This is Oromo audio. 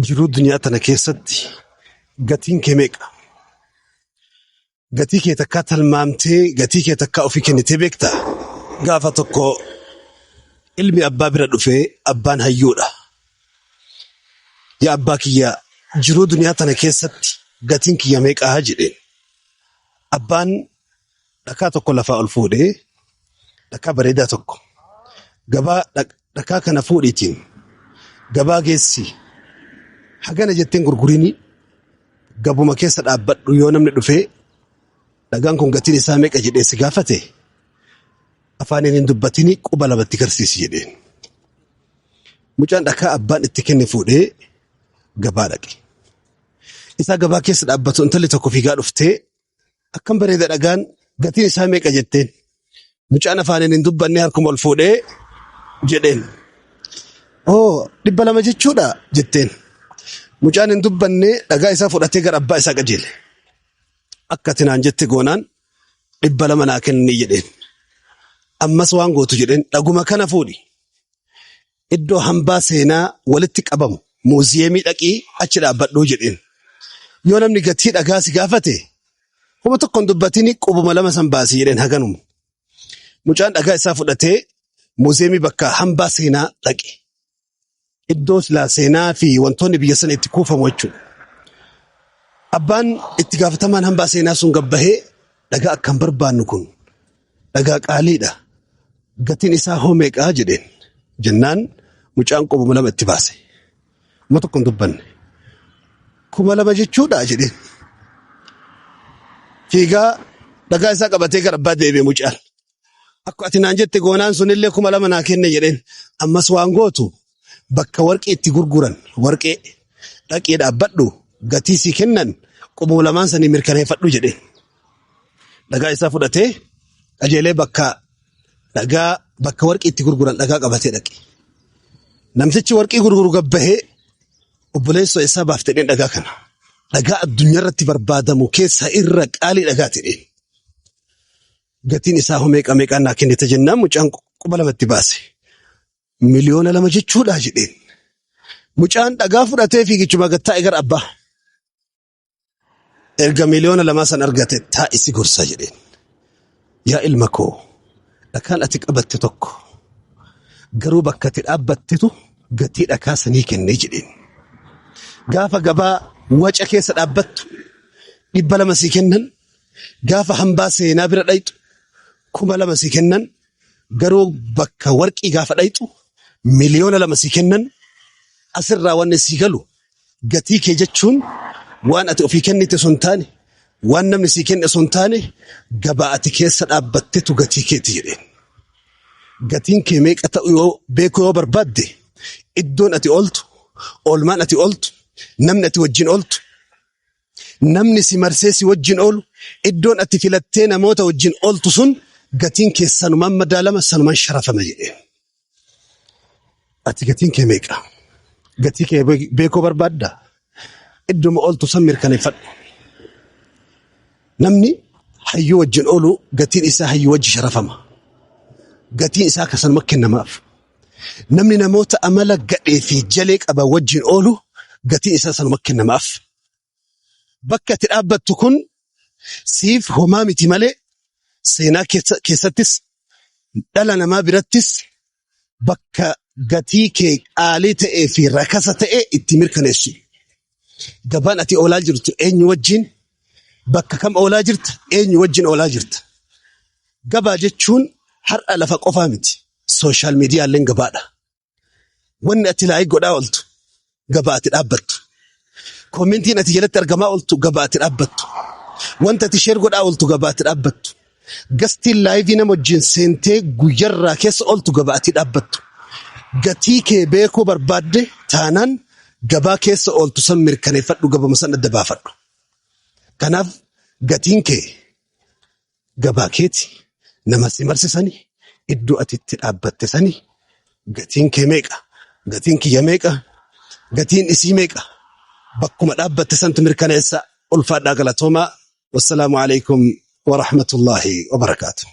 Jiruu duniyaa tana keessatti gatiin kee meeqa? Gatii kee takkaa talmaamtee gatii kee takkaa ofii kennitee beektaa? Gaafa tokko ilmi abbaa bira dhufee abbaan hayyuudha. Yaa abbaa kiyya jiruu duniyaa tana keessatti gatiin kiyya meeqaa jedheen. Abbaan dhakaa tokko lafaa ol fuudhee dhakaa bareedaa tokko gabaa dhakaa kana fuudhiitiin gabaa geessi hagana jetteen gurgurinii gabuma keessa dhaabbadhu yoo namni dhufee dhagaan kun gatiin isaa meeqa jedhee si gaafate afaaniin hin dubbatini quba lamatti garsiisi jedheen. Mucaan dhakaa abbaan itti kenne fuudhee gabaa dhaqe. Isaa gabaa keessa dhaabbatu intalli tokko fiigaa dhuftee akkam bareeda dhagaan gatiin isaa meeqa jetteen. Mucaan afaaniin hin dubbanne harkuma ol fuudhee jedheen. Oo 200 jechuudha jetteen. Mucaan hin dubbanne dhagaa isaa fudhatee gara abbaa isaa qajeele. Akka ati naan jette goonaan 200 naa kenni jedheen. Ammas waan gootu jedheen dhaguma kana fuudhi. Iddoo hambaa seenaa walitti qabamu muuziyeemii dhaqii achi dhaabbadhuu jedheen. Yoo namni gatii dhagaa si gaafate homa tokko hin dubbatini qubuma lama san baasi jedheen haganuma. Mucaan dhagaa isaa fudhatee muuziyeemii bakka hambaa seenaa dhaqe. Iddoo silaa seenaa fi wantoonni biyya sana itti kuufamu jechuudha. Abbaan itti gaafatamaan hambaa seenaa sun gabbahee dhagaa akkan barbaannu kun dhagaa qaaliidha. Gatiin isaa hoo meeqaa jedheen. Jennaan mucaan qubuma lama itti baase. Amma tokko hin dubbanne. 2000 jechuudha jedheen. Fiigaa dhagaa isaa qabatee gara abbaa deebi'e mucaan. Akka ati naan jette goonaan sunillee 2000 naa kenne jedheen. Ammas waan gootu bakka warqee itti gurguran warqee dhaqee dhaabbadhu gatii sii kennan qubuma lamaan sanii mirkaneeffadhu jedheen. Dhagaa isaa fudhatee qajeelee bakka dhagaa bakka warqii itti gurguran dhagaa qabatee dhaqe. Namtichi warqii gurguru gabbahee obboleessoo isaa baafte dheen dhagaa kana. Dhagaa addunyaa irratti barbaadamu keessaa irra qaalii dhagaa ta'een. Gatiin isaa hoo meeqa meeqaan naa kennite jennaan mucaan quba lamatti baase. 2,000,000 jechuudha jedheen. Mucaan dhagaa fudhatee fiigichuma gad taa'e gara abbaa. Erga 2,000,000 san argate taa'i si gorsa jedheen. Yaa ilma koo dhakaan ati qabatte tokko garuu bakka ati dhaabbattetu gatii dhakaa sanii kennee jedheen. Gaafa gabaa waca keessa dhaabbattu 200 sii kennan gaafa hambaa seenaa bira dhayxu 2000 sii kennan garuu bakka warqii gaafa dhayxu 2,000,000 sii kennan asirraa wanni sii galu gatii kee jechuun waan ati ofii kennite osoo hin taane waan namni sii kenne osoo hin taane gabaa ati keessa dhaabbattetu gatii keeti jedheen. Gatiin kee meeqa ta'u yoo beekuu yoo barbaadde iddoon ati ooltu, oolmaan ati ooltu, namni ati wajjin ooltu, namni si marsee si wajjin oolu, iddoon ati filattee namoota wajjin ooltu sun gatiin kee sanumaan madaalama sanumaan sharafama jedheen. Ati gatiin kee meeqa? Gatii kee beekuu barbaaddaa? Idduma ooltu san mirkaneeffadhu. Namni hayyuu wajjin oolu gatiin isaa hayyuu wajji sharafama. Gatiin isaa akka sanuma kennamaaf. Namni namoota amala gadhee fi jalee qaban wajjin oolu gatiin isaa sanuma kennamaaf. Bakka ati dhaabbattu kun siif homaa miti malee seenaa keessattis dhala namaa birattis bakka gatii kee qaalii ta'ee fi rakasa ta'e itti mirkaneessu. Gabaan ati oolaa jirtu eenyu wajjin bakka kam oolaa jirta eenyu wajjin oolaa jirta. Gabaa jechuun har'a lafa qofaa miti. Sooshaal miidiyaaleen gabaadha. Wanni ati laayik godhaa ooltu gabaa ati dhaabbattu. Koomentiin ati jalatti argamaa ooltu gabaa ati dhaabbattu. Wanta ati sheer godhaa ooltu gabaa ati dhaabbattu. Gastiin laayivii nama wajjin seentee guyyarraa keessa ooltu gabaa ati dhaabbattu. Gatii kee beekuu barbaadde taanaan gabaa keessa ooltu san mirkaneeffadhu gabama san adda baafadhu. Kanaaf gatiin kee gabaa keeti nama si marsisani iddoo ati itti dhaabbatte sani gatiin kee meeqa gatiin kiyya meeqa gatiin isii meeqa bakkuma dhaabbatte santu mirkaneessa ulfaadhaa galatoomaa wassalaamu alaikum warahmatullaahi wabarakaatu.